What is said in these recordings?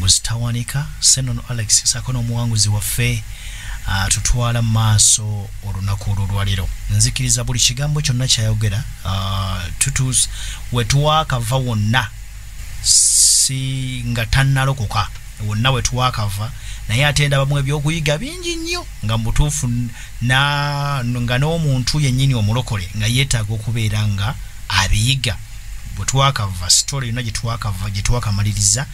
Omuwanguzi tawanika, Senono Alex sako n'omuwanguzi waffe tutwala maaso olunaku olwolwaleero. Nzikiriza buli kigambo kyonna kyayogera, tutus wetwakava wonna, si nga tannalokoka wonna wetwakava, naye ate ndabamu ebyokuyiga bingi nnyo nga mubutuufu nga n'omuntu yennyini omulokole nga yeetaaga okubeera nga abiyiga. Bwe twakava story yonna gye twakava, gye twakamaliriza,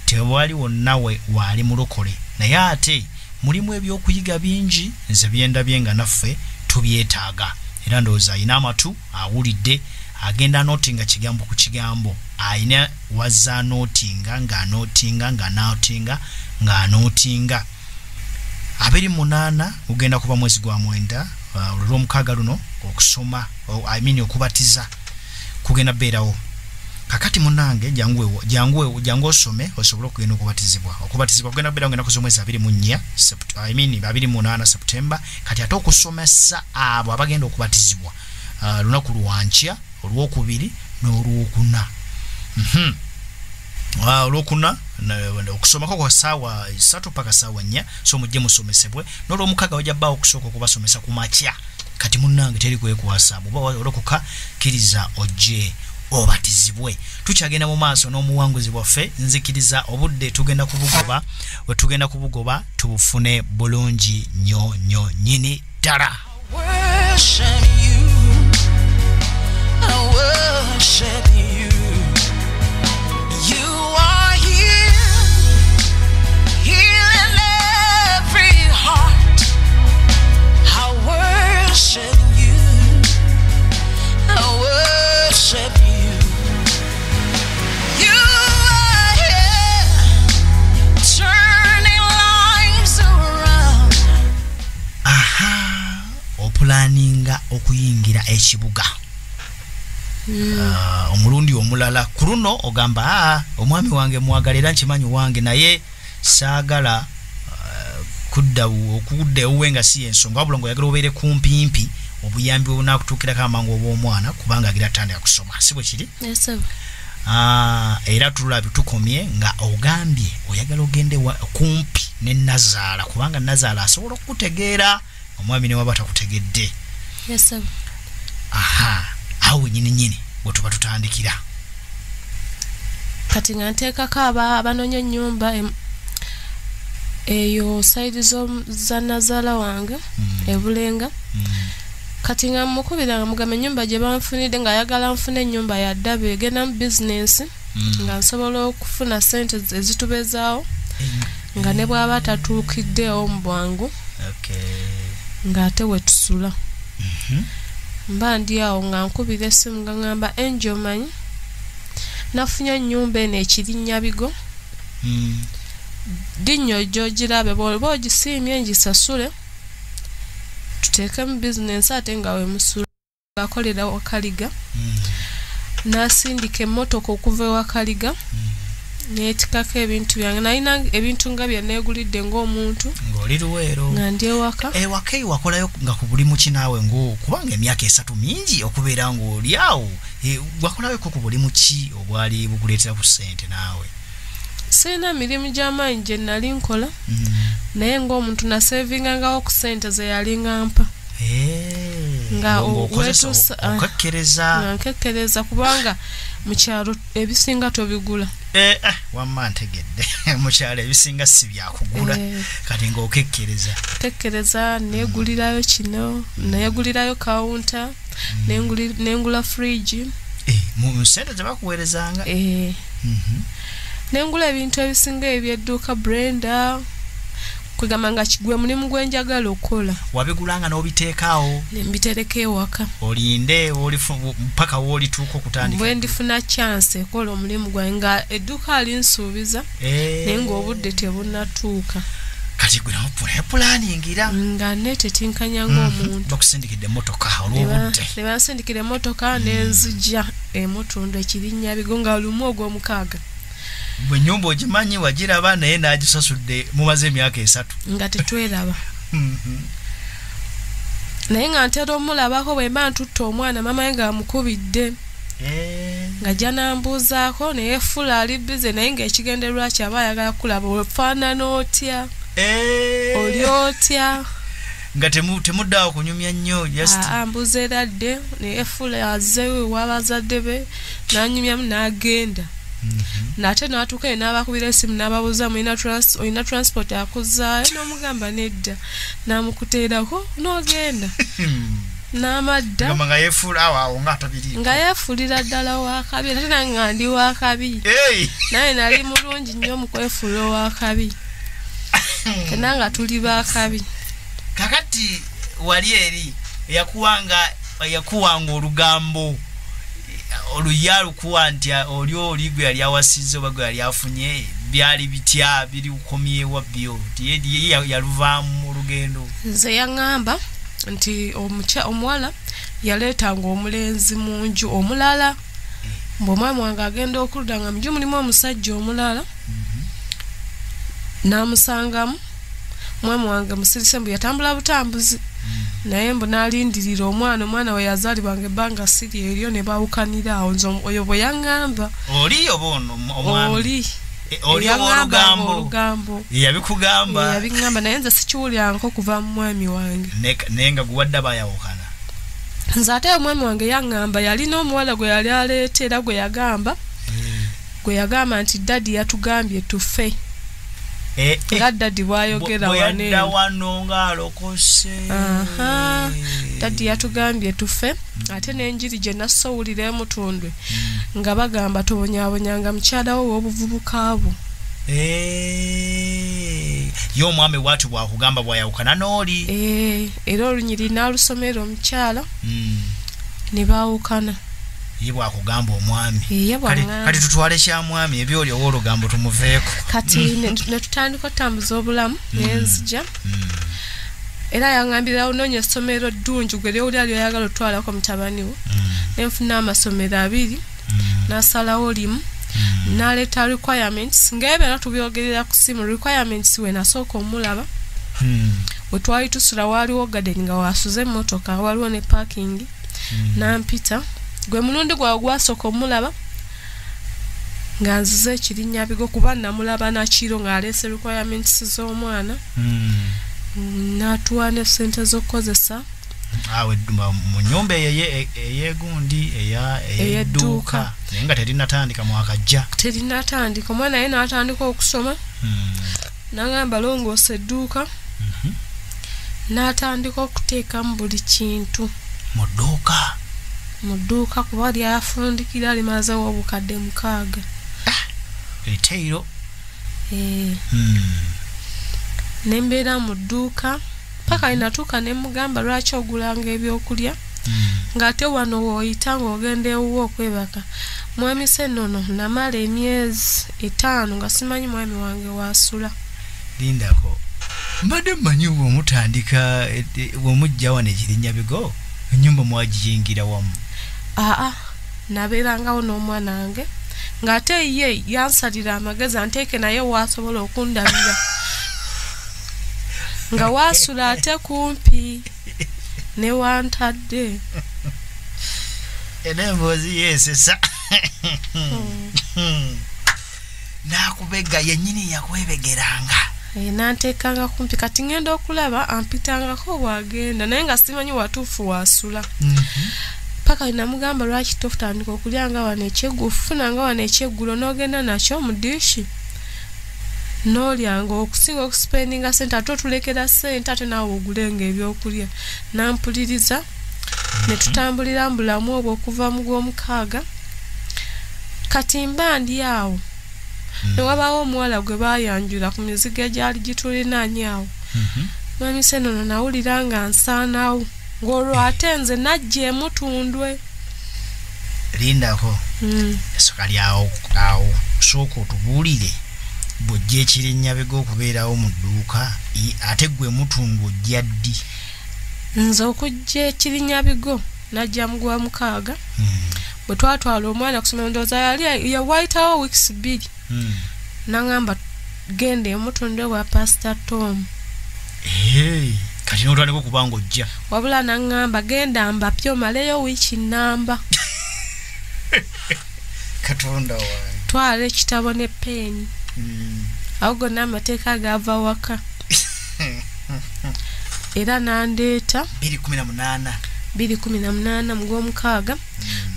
tewali wonna waali mulokole, naye ate mulimu ebyokuyiga bingi nze byendabye nga naffe tubyetaaga. Era ndowooza ayina amatu awulidde, agenda anotinga kigambo ku kigambo, ayina wazza anotinga ng'anotinga ng'anotinga ng'anotinga. 28 gugenda kuba mwezi gwa 9, olwo lwomukaaga luno okusoma, I mean okubatiza kugenda beerawo. Kakati munange, jangu jangu jangu osome osobole okugenda okubatizibwa. Okubatizibwa kugenda kubeerawo ngenda kuza omwezi 24, I mean 28 September. Kati ate okusomesa abo abagenda okubatizibwa, lunaku lwankya olwokubiri n'olwokuna. Olwokuna okusomako kwa saawa 3 paka saawa 4, so mujje musomesebwe. N'olwomukaaga wajja bbaawo okusooka okubasomesa ku makya. Kati munnange, teri kwekwasa, bw'oba olokoka kkiriza ojje obatizibwe. Tukyagenda mu maaso n'omuwanguzi bwaffe. Nzikiriza obudde tugenda kubugoba, we tugenda kubugoba tubufune bulungi nnyo nnyo nnyini ddala. Worship you. I worship you. You are here, healing every heart. I worship you. I worship you. You are here, turning lives around. Aha, opulaninga okuyingira ekibuga omulundi omulala. Ku luno ogamba, aa, omwami wange mwagala era nkimanyi wange, naye saagala kudda okudda ewuwe nga si yensonga, wabula ngaoyagala obeere kumpimpi, obuyambi obunakutuukirako amangu obw'omwana, kubanga agira atandika kusoma, si bwe kiri? Yes, sir. Era tulabye tukomye nga ogambye oyagala ogende kumpi ne nazaala, kubanga nazaala asobola okukutegeera omwami ne waba takutegedde. Yes, sir. Aha, awo wenyini nyini bwe tuba tutandikira. Kati nga nteekako abanoonya ennyumba eyo side za nazaala wange ebulenga. Kati nga mukubira nga mugamba ennyumba gye banfunidde, ng'ayagala nfune ennyumba ya ddabe egenda mu bizinensi, nga nsobola okufuna sente ezitubezaawo, nga ne bw'aba tatuukiddeewo mu bwangu, ng'ate wetusula. Mba ndi awo nga nkubira essimu nga ŋŋamba, "Enjo, omanyi nafunye ennyumba eno ekirinyabigo, dinnyo gy'ogirabe, bw'oba ogisiimye ngisasule tuteekemu bizinensi ate nga wemusula." Akolera Wakaliga, n'asindika emmotoka okuva ewakaliga neetikako ebintu byange. Nalina ebintu nga bye neegulidde ng'omuntu ng'oli Luweero, nga ndi ewaka. Ewaka eyo wakolayo nga ku bulimu ki naawe, ngo kubanga emyaka 3 mingi okubeera ng'oli awo? Wakolayoko ku bulimu ki obwali bukuleetera ku ssente naawe? Sirina mirimu gy'amaanyi gye nali nkola, naye ng'omuntu nasevingangawo ku ssente ze yalinga mpa. Nga ng'okozesa okekkereza. Nga nkekkereza, kubanga mu kyalo ebisinga tobigula. Wamma ntegedde, mu kyalo ebisinga si byakugula. Kati ng'okekkereza. Kekkereza, neegulirayo kino, neegulirayo kawunta, nengula fridge. Mu ssente ze bakuweerezanga? Nengula ebintu ebisinga ebyedduuka, blender, kwegamba nga gwe mulimu gwe njagala okukola. Wabigulanga n'obiteekaawo? Nembitereka ewaka. Olinde paka woolituuka okutandika. Bwe ndifuna chance ekola omulimu gwange, nga edduuka alinsuubiza, naye ng'obudde tebunnatuuka. Kati gwe naye pulaningira. Nga neetetinkanya ng'omuntu. Bakusindikidde emmotoka olw'obudde. Ne bansindikira emmotoka nenzija emutundu ekirinyabigo nga lumu ogw'omukaaga. Bwe nyumba ogimanyi, wagiraba, naye n'agisasudde mumaze emyaka 3. Nga tetweraba, naye nga ntera omulabako bwe mba ntutta omwana, mama ye nga amukubidde. Ng'ajja n'ambuuzaako naye fuula ali bize, naye ng'ekigendererwa kye aba ayagala kulaba ofaanana otya, oli otya. Nga temuddaawo kunyumya nnyo just. Ambuuza era dde naye fuula azzeewo ewa bazadde be n'anyumyamu n'agenda. Nate n'atuuka eyo n'abakubira essimu n'ababuuza olina transport akuzzaayo, n'omugamba nedda, n'amukuteerako n'ogenda. N'amadda nga yeefuula awo awo nga atabiriiko, nga yeefuulira ddala owakabi, ate nange nga ndi wakabi. Naye nali mulungi nnyo mu kwefuula owakabi, fenna nga tuli bakabi. Kakati wali eri yakuwanga olugambo oluya lukuwa nti oli oli gwe yali awasizza oba gwe yali afunye, byali bitya, biri ukomyewa byo ye yaluvaamu olugendo? Nze yaŋŋamba nti omuwala yaleetanga omulenzi mu nju omulala, mbu omwami wange agenda okulda nga mu nju mulimu omusajja omulala, n'amusangamu. Omwami wange musirise mbu yatambula butambuzi, naye mbu n'alindirira omwana we yazaalibwanga ebbanga siri eryo ne baawukanira awo. Nze oyo bwe yaŋŋamba. Oli oba ono omwami? Oli olugambo. Olugambo. Yabikugamba. Yabiŋŋamba, naye nze sikiwulirangako kuva mu mwami wange. Naye nga guwadde abayawukana. Nze ate omwami wange yaŋŋamba yalina omuwala gwe yali aleeta era gwe yagamba nti daddy yatugambye tufe. Nga daddy bw'ayogera wano eno. Bwe yadda wano ng'alokose. Daddy yatugambye tufe, ate n'enjiri gye nassowulira emutundwe nga bagamba tobonyaabonyanga mukyala wo ow'obuvubuka bwo. Ye omwami bw'atyo bw'akugamba bw'ayawukana n'oli. Era olunyiriri n'alusomera omukyala ne baawukana. Ye bw'akugamba omwami. Kati tutwale kya mwami, ebyoli ow'olugambo tumuveeko. Kati ne tutandika otambuza obulamu nenzija. Era yaŋŋambira onoonya essomero ddungi gwe ly'owulira ly'oyagala otwalako mutabani wo. Ne nfuna amasomero 2, n'asalawo limu, n'aleeta requirements ng'ebyo tubyogerera ku ssimu. Requirements we nasooka omulaba. We twali tusula waaliwo garden nga wasuze emmotoka, waliwo ne parking, n'ampita. Gwe mulundi gwawe gwasooka omulaba nga nzize ekirinyabigo kuba namulaba nakiro ng'aleese requirements z'omwana. N'atuwa ne ssente z'okukozesa. Awo mu nnyumba ey'egundi ey'edduuka, naye nga terinatandika mwaka jja. Terinatandika, omwana ye n'atandika okusoma. N'agamba longoosa edduuka. N'atandika okuteekamu buli kintu. Mu dduuka? Mu dduuka kuba lyafundikira limazeewo obukadde 6. Retail. Ne mbeera mu dduuka paka inatuuka ne mugamba lwaki ogulanga ebyokulya ng'ate wano w'oyita ng'ogenda ewuwo okwebaka. Mwami Ssennono namala emyezi 5 nga simanyi mwami wange waasula. Lindako, mbadde mmanyi bw'omutandika bw'omujja wano ekirinyabigo ennyumba mwagiyingira wamu? Aa, nabeerangawo n'omwana wange ng'ate ye yansalira amagezi anteeke naye waasobola okundabira. Nga waasula ate kumpi ne wantadde. Era emboozi yeesesa. N'akubega yennyini yakwebegeranga. Nanteekanga kumpi, kati ngenda okulaba ampitangako bw'agenda naye nga simanyi watuufu waasula. Paka namugamba lwaki totandika okulyanga wano ekyeggulo, ofunanga wano ekyeggulo n'ogenda nakyo mu diishi n'olyanga okusinga okusipendinga ssente, ate otulekera ssente ate naawe ogulenga ebyokulya. Nampuliriza ne tutambulira mu bulamu obwo okuva mu gw'omukaaga. Kati mba ndi awo ne wabaawo omuwala gwe baayanjula ku mizigo egyali gitulinaanye awo. Mwami Ssennono nawulira nga nsaanawo, ng'olwo ate nze najja emutundwe. Lindako. Essoka lyawo awo sooka otubuulire bw'ojja ekirinyabigo okubeerawo mu dduuka, ate ggwe mutundwe ojja ddi? Nze okujja ekirinyabigo najja mu gwa mukaaga. Bwe twatwala omwana ku ssomero ndowooza yali yawayitawo weeks 2. N'aŋŋamba genda emutundwe wa Pastor Tom. Kati n'otandika okuba ng'ojja. Wabula n'aŋŋamba genda mbapye omaleyo wiiki 1. Katonda wange. Twala ekitabo ne peeni. Awo gonna amateeka gava waka. Era nandeeta 2018 2018 mu gw'omukaaga.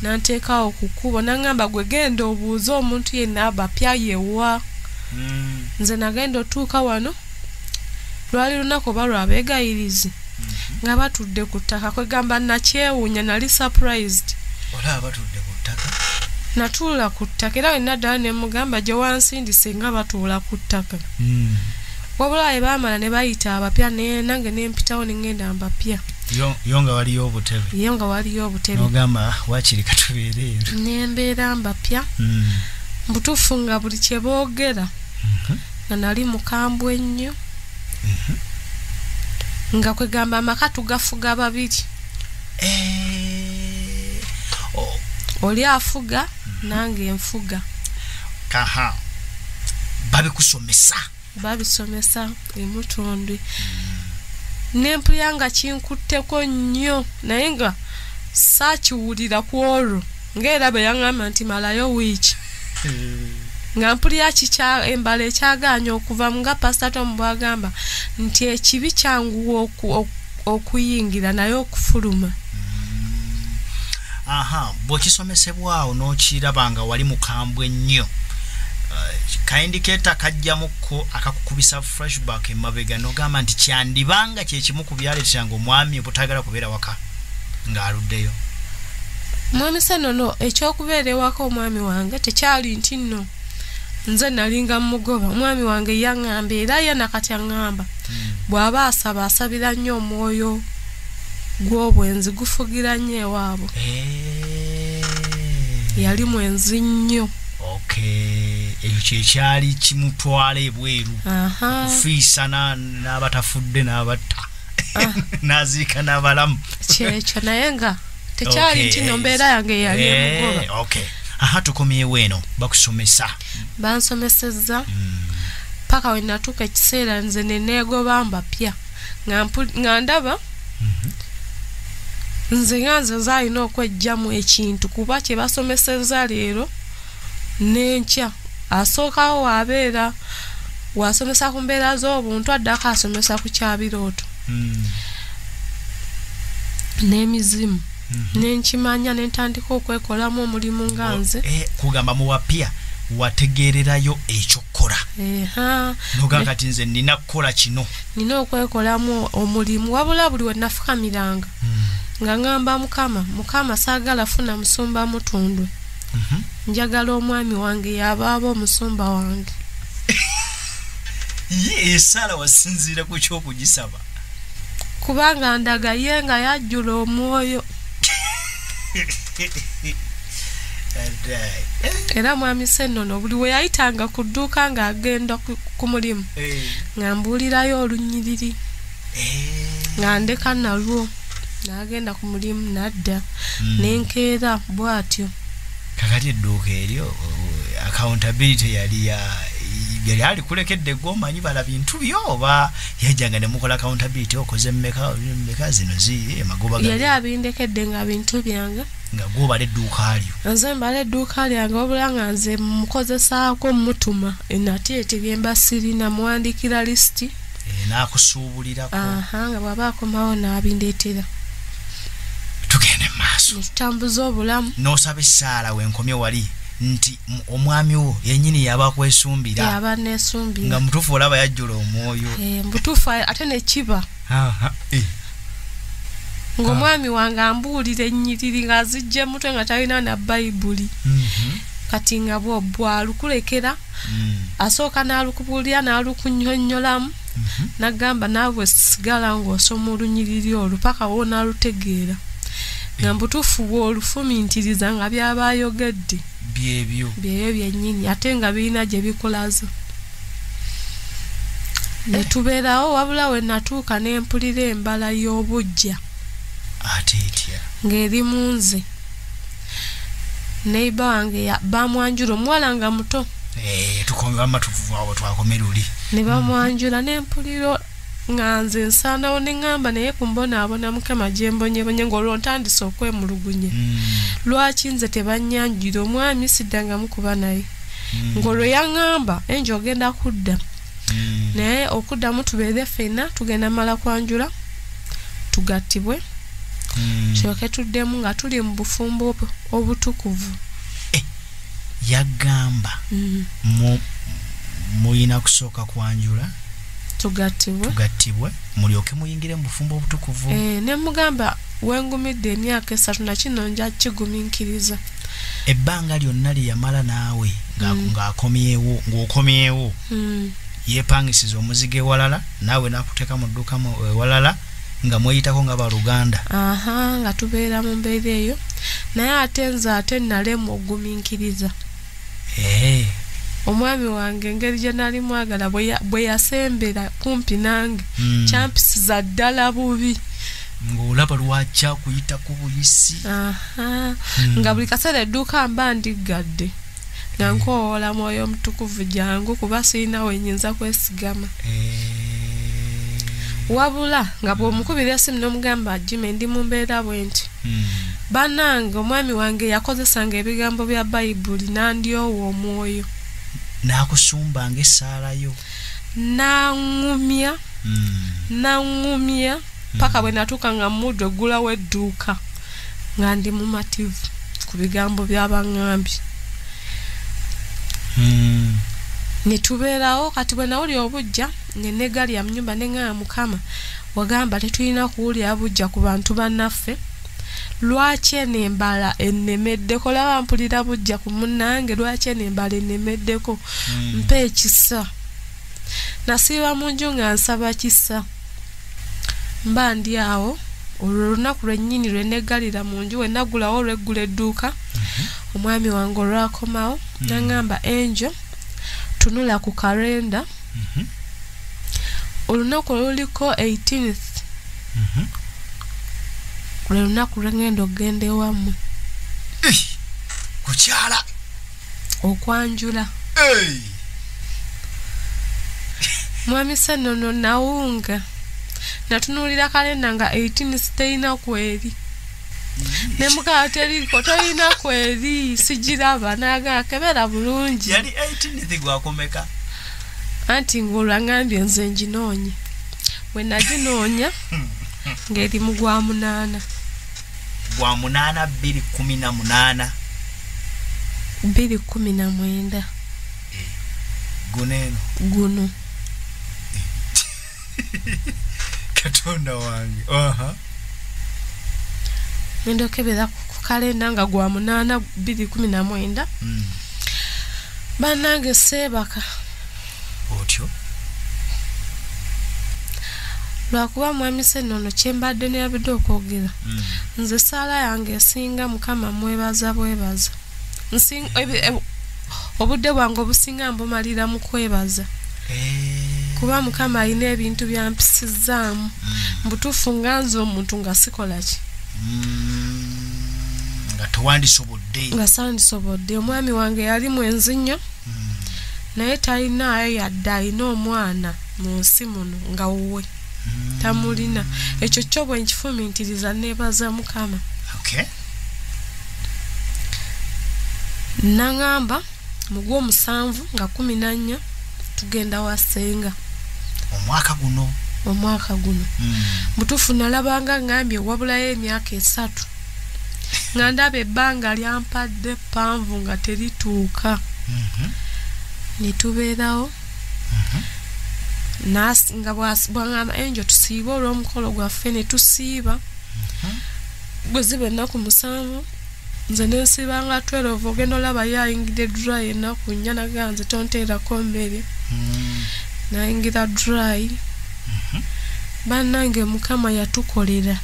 Nanteekaawo ku kkubo n'aŋŋamba gwe genda obuuze omuntu yenna abapya yewa. Nze nagenda otuuka wano lwali lunaku oba lwabeegayirizi nga batudde ku ttaka, kwegamba nakyewuunya, nali surprised. Olaba batudde ku ttaka? Natuula ku ttaka era wenna ddala ne mugamba gye wansindise nga batuula ku ttaka. Wabula bwe baamala ne bayita abapya nange ne mpitawo ne ŋŋenda mbapya. Yo nga waliyo obutebe. Yo nga waliyo obutebe. N'ogamba waakiri katubeere ero. Ne mbeera mbapya. Mbutuufu nga buli kye boogera nga nali mukambwe nnyo. Nga kwegamba amaka tugafuga babiri. Oli afuga nange nfuga. Kaha. Babikusomesa. Babisomesa emutundwe. Nempulira nga kinkutteko nnyo naye nga saakiwulira ku olwo ng'era bwe yaŋŋamba nti malayo wiiki. Nga mpulira embala ekyagaanye okuva nga Pastor Tom bw'agamba nti ekibi kyanguwa okuyingira naye okufuluma. Aha, bw'okisomesebwawo n'okiraba nga wali mukambwe nnyo, kaindikeeta kajjamukko akakukubisa flashback emabega n'ogamba nti kyandibanga kye kimu ku byaleeteranga omwami obutayagala kubeera waka ng'aluddeyo. Mwami Senono, ekyokubeera ewaka omwami wange tekyali nti nno nze nalinga mugoba. Omwami wange yaŋŋamba era ye nakati aŋŋamba bw'aba asaba asabira nnyo omwoyo gw'obwenzi gufugira nnyo ewaabwe. Yali mwenzi nnyo. Okay, ekyo kyekyali kimutwala ebweru kufiisa n'abatafudde n'abatta n'aziika n'abalamu. Kyekyo naye nga tekyali nti nno mbeera yange yali emugoba. Okay. Aha, tukomyewo eno bakusomesa. Bansomesezza paka we natuuka ekiseera nze ne neegoba mbapya nga ndaba nze nga nze nzaalina okweggyamu ekintu kuba kye basomesezza leero n'enkya asookawo waabeera wasomesa ku mbeera z'obuntu addako asomesa ku kyabirooto n'emizimu. Nenkimanya ne ntandika okwekolamu omulimu nga nze. Kugamba mu wapya wategeererayo ekyokukola. N'ogamba kati nze nnina kukola kino. Nina okwekolamu omulimu wabula buli we nafukamiranga nga ŋŋamba Mukama, Mukama saagala funa musumba mutundwe. Njagala omwami wange y'abaaba omusumba wange. Ye essaala wasinziira ku ky'okugisaba. Kubanga ndaga ye nga yajjula omwoyo. Era mwami Senono buli we yayitanga ku dduuka ng'agenda ku mulimu nga mbuulirayo olunyiriri nga ndeka nalwo n'agenda ku mulimu n'adda n'enkeera bw'atyo. Kakati edduuka eryo accountability yali alikulekedde gwe omanyi bala bintu byo oba yajjanga ne mukola accountability okoze mmeka zino zi emagoba yali abindekedde nga bintu byange nga gw'obala edduuka lyo. Nze mbala edduuka lyange wabula nga nze mukozesaako mutuma nate bye mba sirina muwandiikira lisiti n'akusuubulirako. Aha, nga bw'aba akomawo n'abindeetera. Tugende mu maaso. Tutambuze obulamu. N'osaba essaala wenkomye wali nti omwami wo yennyini yaba akwesumbira. Yaba neesumbira. Nga mutuufu olaba yajjula omwoyo. Mbutuufu ate ne kiba. Ng'omwami wange ambuulira ennyiriri ng'azijja mutwe nga talina na Bayibuli. Kati nga bw'alukulekera asooka n'alukubuulira n'alukunnyonnyolamu n'agamba naawe sigala ng'osoma olunyiriri olwo paka w'onaalutegeera. Nga mbutuufu bw'olufumintiriza nga by'aba ayogedde byebyo byennyini ate nga birina gye bikulaza. Ne tubeerawo wabula we natuuka ne mpulira embala y'obuggya. Ate etya? Ng'eri mu nze. Neighbor wange bamwanjula omuwala nga muto. Tukomba amatuvu awo twakomera oli. Ne bamwanjula ne mpulira Nga nze nsaanawo ne ŋŋamba naye ku mbonaabona Mukama gye mbonyebonye ng'olwo ntandise okwemulugunya. Lwaki nze tebannyanjulira omwami siddangamu kuba naye. Ng'olwo yaŋŋamba enjo ogenda kudda. Naye okuddamu tubeere ffenna tugenda mala kwanjula tugattibwe. Tulyoke tuddemu nga tuli mu bufumbo obutukuvu. Yagamba muyina kusooka kwanjula tugattibwe mulyoke muyingire mu bufumbo obutukuvu. Ne mugamba wengumidde emyaka 3 na kino nja kigumiikiriza. Ebbanga lyonna lye yamala naawe ng'akomyewo ng'okomyewo yeepangisiza omuzigo ewalala naawe n'akuteeka mu dduuka ewalala nga mweyitako nga baluganda. Nga tubeera mu mbeera eyo naye ate nze ate nalemu ogumiikiriza. Omwami wange engeri gye nali mwagala bwe yasembera kumpi nange kyampisiza ddala bubi. Ng'olaba lwaki akuyitako buyisi. Nga buli kaseera edduuka mba ndiggadde nga nkowoola Mwoyo Omutukuvu jangu kuba sirina we nnyinza kwesigama. Wabula nga bw'omukubira essimu n'omugamba Jimmy ndi mu mbeera bwe nti. Bannange omwami wange yakozesanga ebigambo bya Bayibuli n'andyowa omwoyo. N'akusumbanga essaala yo. N'aŋŋumya. N'aŋŋumya paka bwe natuuka nga muddu eggulawo edduuka nga ndi mumativu ku bigambo by'abaŋŋambye. Ne tubeerawo kati bwe nawulira obujja ne neegalira mu nnyumba ne ŋŋamba Mukama wagamba tetulina kuwulira bujja ku bantu bannaffe. Lwaki eno embala ennemeddeko? Laba mpulira bujja ku munnange, lwaki eno embala ennemeddeko? Mpa ekisa. Nasiiba mu nju nga nsaba kisa. Mba ndi awo olwo olunaku lwennyini lwe neggalira mu nju we naggulawo olw'eggula edduuka. Omwami wange olwakomawo n'aŋŋamba Angel tunula ku kalenda. Olunaku oluliko 18th lwe lunaku lwe ŋŋenda okugenda ewammwe. Kukyala okwanjula. Mwami Ssennono nawunga. Natunuulira kalenda nga 18th terina kweri. Ne mugamba teriko terina kweri sigiraba n'agamba kebera bulungi. Yali 18th gwakomeka. Anti ng'olwo aŋŋambye nze nginoonye. Bwe naginoonya ng'eri mu gwa 8. Gwa 8 2018. 2019. Guno eno. Guno. Katonda wange. Ngenda okebera ku kalenda nga gwa 8 2019. Bannange seebaka. Otyo? Lwakuba Mwami Ssennono kye mbadde neyabidde okwogera. Nze essaala yange esinga Mukama mwebaza bwebaza. Obudde bwange obusinga mbumalira mu kwebaza. Kuba Mukama alina ebintu byampisizaamu. Mbutuufu nga nze omuntu nga sikola ki? Nga tewandisobodde. Nga sandisobodde. Omwami wange yali mwenzi nnyo. Naye talinaayo yadde alina omwana mu nsi muno nga wuwe. Tamulina. Ekyo kyo bwe nkifumiitiriza neebaza Mukama. N'aŋŋamba mu gw'omusanvu nga 14 tugenda wa ssenga. Omwaka guno. Omwaka guno. Mutuufu nalabanga ŋŋambye wabulayo emyaka 3. Nga ndaba ebbanga lyampadde ppanvu nga terituuka. Ne tubeerawo. Nga bw'aŋŋamba Angel tusiibe olw'omukolo gwaffe ne tusiiba. Bwe ziba ennaku 7 nze ne nsiibanga 12 ogenda olaba ye ayingidde dry ennaku 4 n'agamba nze tonteerako mmere. Nayingira dry. Bannange Mukama yatukolera.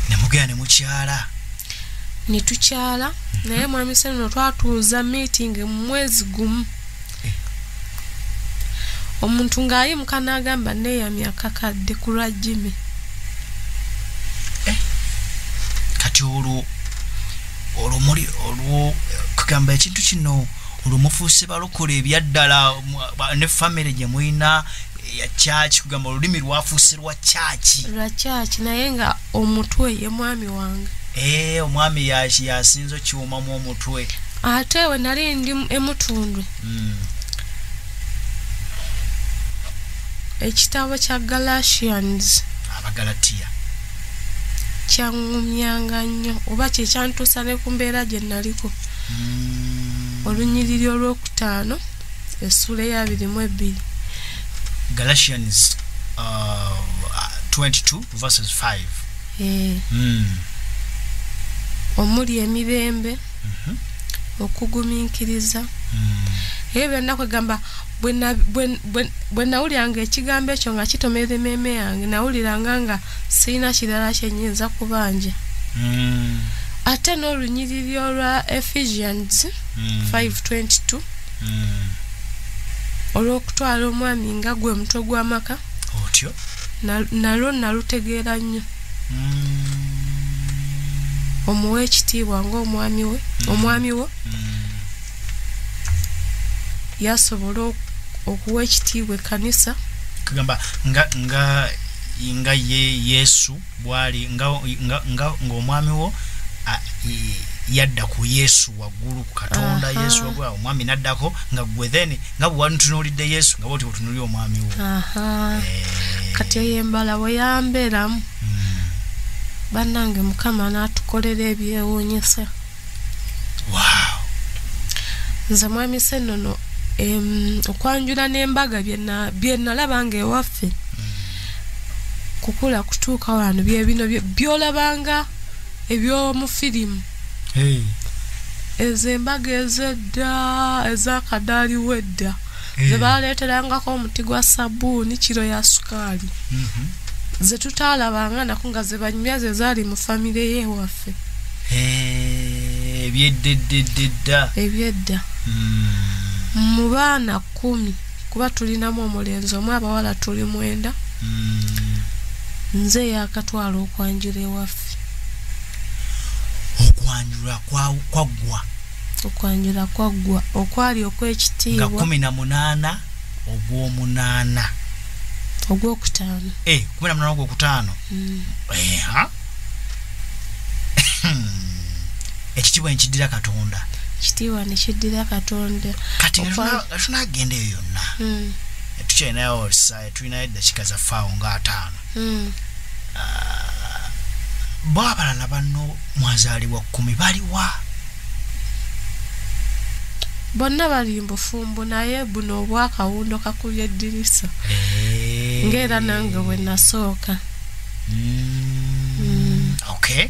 Ne mugenda ne mukyala. Ne tukyala naye Mwami Ssennono twatuuza meeting mu mwezi gumu. Omuntu ng'ayimuka n'agamba neeyamye akakadde ku lwa Jimmy. Kati olwo muli olwo kugamba ekintu kino olwo mufuuse balokole ebyaddala ne famire gye mulina ya church, kugamba olulimi lwafuuse lwa church. Lwa church, naye nga omutwe ye mwami wange. Omwami yasinza okiwumamu omutwe. Ate we nali ndi emutundwe. Ekitabo kya Galatians, Abagalatiya, kyaŋŋumyanga nnyo oba kye kyantuusa ne ku mbeera gye naliko. Olunyiriri olwokutaano essula eya 22. Galatians 22 verses 5. Omuli emirembe, okugumiikiriza. Ebyo byonna kwegamba bwe nawuliranga ekigambo ekyo nga kitomera emmeeme yange, nawuliranga nga sirina kirala kye nnyinza kubanja. Ate n'olunyiriri olwa Ephesians 5:22 olw'okutwala omwami nga gwe mutwe gw'amaka, otyo nalwo nalutegeera nnyo. Omuwa ekitiibwa ng'omwami we, omwami wo yasobola okuwa ekitiibwa ekkanisa. Kugamba nga ye Yesu bwali nga ng'omwami wo yadda ku Yesu waggulu ku Katonda. Yesu waggulu omwami n'addako nga gwe then nga bwe wantunuulidde Yesu nga bw'oti bw'otunuulira omwami wo. Kati eyo embala bwe yambeeramu, bannange Mukama n'atukolera ebyewuunyisa. Wow. Nze mwami Ssennono okwanjula n'embaga bye nalabanga ewaffe kukula kutuuka wano bye bino by'olabanga eby'omu firimu. Ezo embaga ez'edda ez'akadaaliwo edda ze baaleeterangako omuti gwa sabbuuni kiro ya sukaali, ze tutaalabanga nako nga ze banyumya ze zaali mu famire y'ewaffe. Ebyeddedda ebyedda. Mu baana 10 kuba tulinamu omulenzi omu, abawala tuli 9. Nze yakatwala okwanjula ewaffe. Okwanjula kwaggwa. Okwanjula kwaggwa okwali okw'ekitiibwa nga 18 ogw'omunaana ogwokutaano. 18 ogwokutaano. Ekitiibwa nkiddira Katonda. Ekitiibwa nekiddira Katonda. Kati nga tunagenda eyo yonna, tukyalinayo tulinayo eddakiika zaffe awo nga 5. Bo abalala banno mwazaalibwa 10 baliwa? Bonna bali mbufumbo, naye buno obwakawundo kakubye eddirisa ng'era nange bwe nasooka. Okay.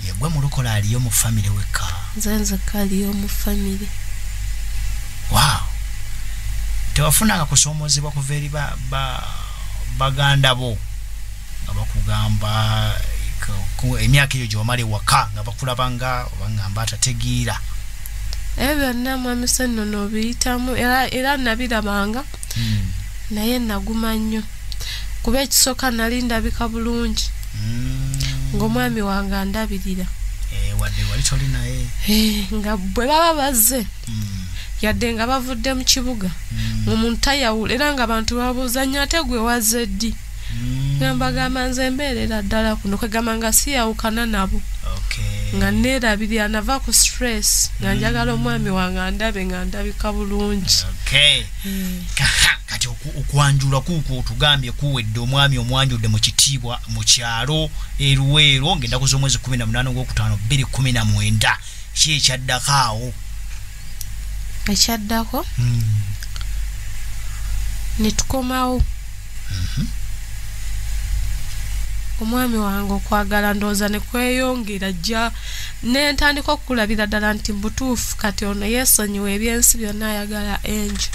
Yegwe mulokole aliyo mu famire wekka? Nze nzekka aliyo mu famire. Wow. Tewafunanga kusoomozebwa kuva eri baganda bo nga bakugamba emyaka eyo gye wamala ewaka nga bakulabanga oba ngamba atategeera? Ebyo byonna mwami Ssennono obiyitamu era nabirabanga, naye naguma nnyo kuba ekisooka nali ndabika bulungi ng'omwami wange andabirira. Wadde wali toli naye. Nga bwe baba bazze yadde nga bavudde mu kibuga, ng'omuntu tayawula era ng'abantu babuuza nnyo ate gwe wazze ddi? Nga mbagamba nze mbeerera ddala kuno, kwegamba nga siyawukana nabo. Nga neerabirira nava ku stress nga njagala omwami wange andabe nga ndabika bulungi. Kati okwanjula kuukwo otugambye kuwedde, omwami omwanjudde mu kitiibwa mu kyalo eruweero ng'ennaku z'omwezi 18 ogwokutaano 2019. Ki ekyaddako awo? Ekyaddako ne tukomawo. Omwami wange okwagala ndowooza ne kweyongera jja ne ntandika okukulabira ddala nti mbutuufu kati ono yeesonyiwa ebyensi byonna ayagala enju.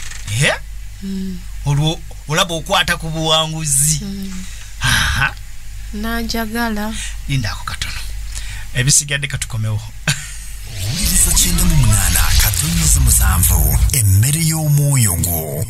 Olwo olaba okwata ku buwanguzi. Nanjagala. Lindako katono, ebisigadde katukomewo. Owuliriza 98.7 emmere y'omwoyo gwo.